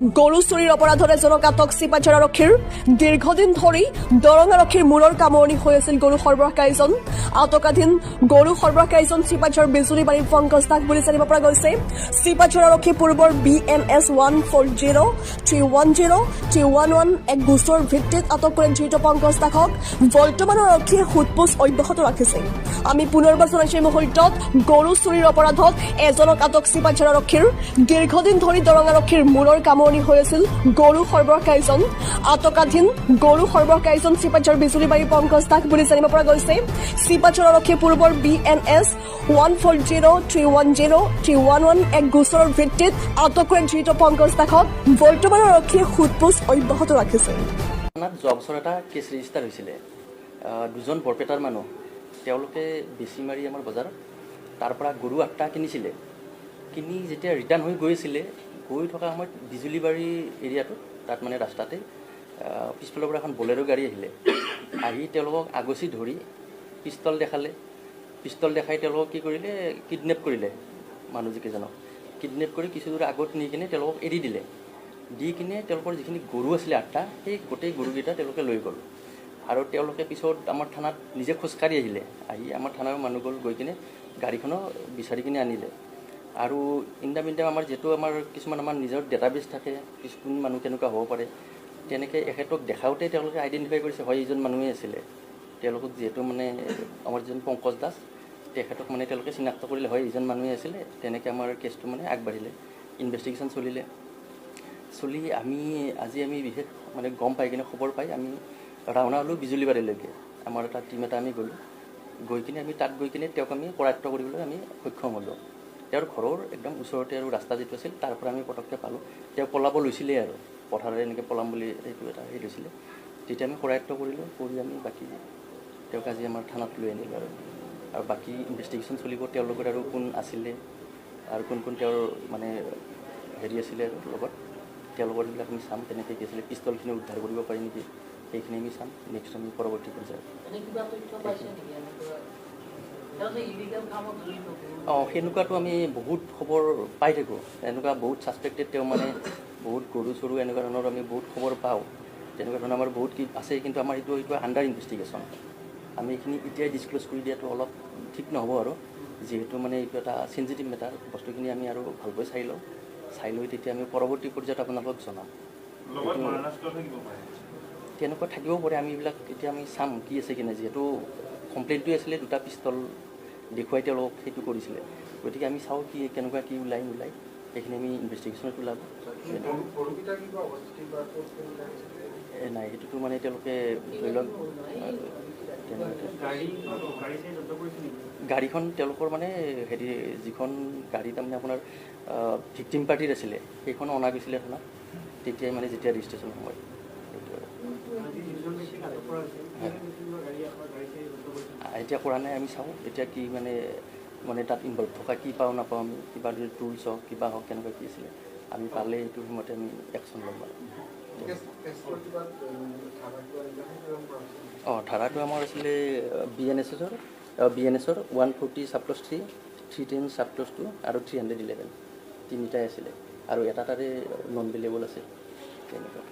গৰু চুৰিৰ অপৰাধত এজনক আটক চিপাঝাৰ আৰক্ষীৰ। দীৰ্ঘদিন ধৰি দৰং আৰক্ষীৰ মূৰৰ কামোৰণি হৈ আছিল গৰু সৰবৰাহকাৰীজন। আটকাধীন গৰু সৰবৰাহকাৰীজন চিপাঝাৰ বিজুলীবাৰীৰ পংকজ দাস বুলি জানিব পৰা গৈছে। চিপাঝাৰ আৰক্ষী পূৰ্বৰ BNS 140310311 এক গোচৰৰ ভিত্তিত আটক কৰে ধৃত পংকজ দাসক। বৰ্তমানৰ আৰক্ষীয়ে সোধপোছ অব্যাহত ৰাখিছে। আমি পুনৰবাৰ জনাইছো, এই মুহূৰ্তত গৰু চুৰিৰ অপৰাধত এজনক আটক চিপাঝাৰ আৰক্ষীৰ। দীৰ্ঘদিন ধৰি দৰং আৰক্ষীৰ মূৰৰ কামোৰণি হৈ আছিল গৰু সৰবৰাহকাৰীজন। আটকাধীন গৰু সৰবৰাহকাৰীজন চিপাঝাৰ বিজুলীবাৰীৰ পংকজ দাস বুলি জানিব পৰা গৈছে। চিপাঝাৰ আৰক্ষীয়ে পূৰ্বৰ BNS 140310311 এক গোচৰৰ ভিত্তিত আটক কৰে ধৃত পংকজ দাসক। বৰ্তমানৰ আৰক্ষীয়ে সোধপোছ অব্যাহত ৰাখিছে। থানাত যোৱা বছৰ এটা কেছ ৰেজিষ্টাৰ হৈছিলে। দুজন বৰপেটাৰ মানুহ, তেওঁলোকে বেচিমাৰি আমাৰ বজাৰত তাৰ পৰা গৰু 8টা কিনিছিলে। কিনি যেতিয়া ৰিটাৰ্ণ হৈ গৈ আছিলে, গৈ থকা সময়ত বিজুলীবাৰী এৰিয়াটোত তাত মানে ৰাস্তাতে পিছফালৰ পৰা এখন বলেৰো গাড়ী আহিলে। আহি তেওঁলোকক আগচি ধৰি পিষ্টল দেখালে। পিষ্টল দেখাই তেওঁলোকক কি কৰিলে, কিডনেপ কৰিলে। মানুহকেইজনক কিডনেপ কৰি কিছু দূৰ আগত নি কিনে তেওঁলোকক এৰি দিলে। দি কিনে তেওঁলোকৰ যিখিনি গৰু আছিলে 8টা, সেই গোটেই গৰুকেইটা তেওঁলোকে লৈ গ'ল। আৰু তেওঁলোকে পিছত আমাৰ থানাত নিজে খোজকাঢ়ি আহিলে। আহি আমাৰ থানাৰ মানুহ গ'ল, গৈ কিনে গাড়ীখনো বিচাৰি কিনে আনিলে। আৰু ইন the mean time আমাৰ যিহেতু আমাৰ কিছুমান আমাৰ নিজৰ ডেটাবেছ থাকে, কোন মানুহ কেনেকুৱা হ'ব পাৰে, তেনেকৈ এখেতক দেখাওঁতে তেওঁলোকে আইডেণ্টিফাই কৰিছে, হয়, এইজন মানুহেই আছিলে। তেওঁলোকক যিহেতু মানে আমাৰ যিজন পংকজ দাস, তেখেতক মানে তেওঁলোকে চিনাক্ত কৰিলে, হয়, এইজন মানুহেই আছিলে। তেনেকৈ আমাৰ কেছটো মানে আগবাঢ়িলে, ইনভেষ্টিগেশ্যন চলিলে। চলি আমি আজি আমি বিশেষ মানে গম পাই কিনে, খবৰ পাই আমি ৰাওনা হ'লোঁ বিজুলীবাৰীলৈকে। আমাৰ এটা টীম এটা আমি গ'লোঁ। গৈ কিনে আমি তাত গৈ কিনে তেওঁক আমি কৰায়ত্ব কৰিবলৈ আমি সক্ষম হ'লোঁ। তেওঁৰ ঘৰৰ একদম ওচৰতে আৰু ৰাস্তা যিটো আছিল, তাৰ পৰা আমি পটককৈ পালোঁ। তেওঁ পলাব লৈছিলেই আৰু পথাৰেৰে এনেকৈ পলাম বুলি সেইটো এটা হেৰি লৈছিলে। তেতিয়া আমি কৰায়ত্ব কৰিলোঁ। কৰি আমি বাকী তেওঁক আজি আমাৰ থানাত লৈ আনিলোঁ। আৰু বাকী ইনভেষ্টিগেশ্যন চলিব। তেওঁৰ লগত আৰু কোন আছিলে আৰু কোন কোন তেওঁৰ মানে হেৰি আছিলে আৰু লগত তেওঁলোকৰ, সেইবিলাক আমি চাম। কেনেকৈ কি আছিলে, পিষ্টলখিনি উদ্ধাৰ কৰিব পাৰি নেকি, সেইখিনি আমি চাম নেক্সট আমি পৰৱৰ্তী পৰ্যায়ত। এনে কিবা তথ্য পাইছে নেকি, এনেকুৱা তেওঁ যে ইলিগেল কামত জড়িত? অঁ, সেনেকুৱাতো আমি বহুত খবৰ পাই থাকোঁ। এনেকুৱা বহুত ছাছপেক্টেড, তেওঁ মানে বহুত গৰু চৰু এনেকুৱা ধৰণৰ আমি বহুত খবৰ পাওঁ। তেনেকুৱা ধৰণৰ আমাৰ বহুত কি আছে, কিন্তু আমাৰ এইটো আণ্ডাৰ ইনভেষ্টিগেশ্যন। আমি এইখিনি এতিয়াই ডিছক্ল'জ কৰি দিয়াটো অলপ ঠিক নহ'ব আৰু যিহেতু মানে এইটো এটা চেঞ্চিটিভ মেটাৰ। বস্তুখিনি আমি আৰু ভালকৈ চাই লওঁ। চাই লৈ তেতিয়া আমি পৰৱৰ্তী পৰ্যায়ত আপোনালোকক জনাম। লগত মাৰণাস্ত্ৰ থাকিব পাৰে। তেনেকুৱা থাকিব পাৰে। আমি এইবিলাক এতিয়া আমি চাম কি আছে কি নাই। যিহেতু কমপ্লেইনটোৱে আছিলে দুটা পিষ্টল দেখুৱাই তেওঁলোকক সেইটো কৰিছিলে। গতিকে আমি চাওঁ কি কেনেকুৱা কি ওলাই নোলায়, সেইখিনি আমি ইনভেষ্টিগেশ্যনত ওলাব। গৰুকেইটা কিবা অৱস্থিতি বা ক'ত কেনেকৈ আহিছিলে? নাই, সেইটোতো মানে তেওঁলোকে ধৰি লওক তেনেকুৱা গাড়ী গাড়ী চাড়ী জব্দ কৰিছে নেকি? গাড়ীখন তেওঁলোকৰ মানে হেৰি, যিখন গাড়ী তাৰমানে আপোনাৰ ভিক্টিম পাৰ্টিৰ আছিলে, সেইখন অনা গৈছিলে থানাত তেতিয়াই, মানে যেতিয়া ৰেজিষ্ট্ৰেশ্যন সময়ত, সেইটো আৰু। আজি যিজন ব্যক্তিক আটক কৰা হৈছে, সেইজন ব্যক্তিৰ কিবা গাড়ী এখন গাড়ী চাড়ী জব্দ কৰিছে? এতিয়া কৰা নাই। আমি চাওঁ এতিয়া কি মানে মানে তাত ইনভলভ থকা কি পাওঁ নাপাওঁ। আমি কিবা যদি টুলছ হওক, কিবা হওক, কেনেকুৱা কি আছিলে, আমি পালে সেইটো সময়তে আমি একশ্যন ল'ম আৰু। কেছটোৰ কিবা ধাৰা কিবা নিৰ্ধাৰণ প্ৰেৰণ কৰা হৈছে? অঁ, ধাৰাটো আমাৰ আছিলে বি এন এছ এছৰ, বি এন এছৰ 140 sub clause 3, 310 sub clause 2 আৰু 311, তিনিটাই আছিলে। আৰু এটা তাৰে নন বেলেবল আছে তেনেকুৱা।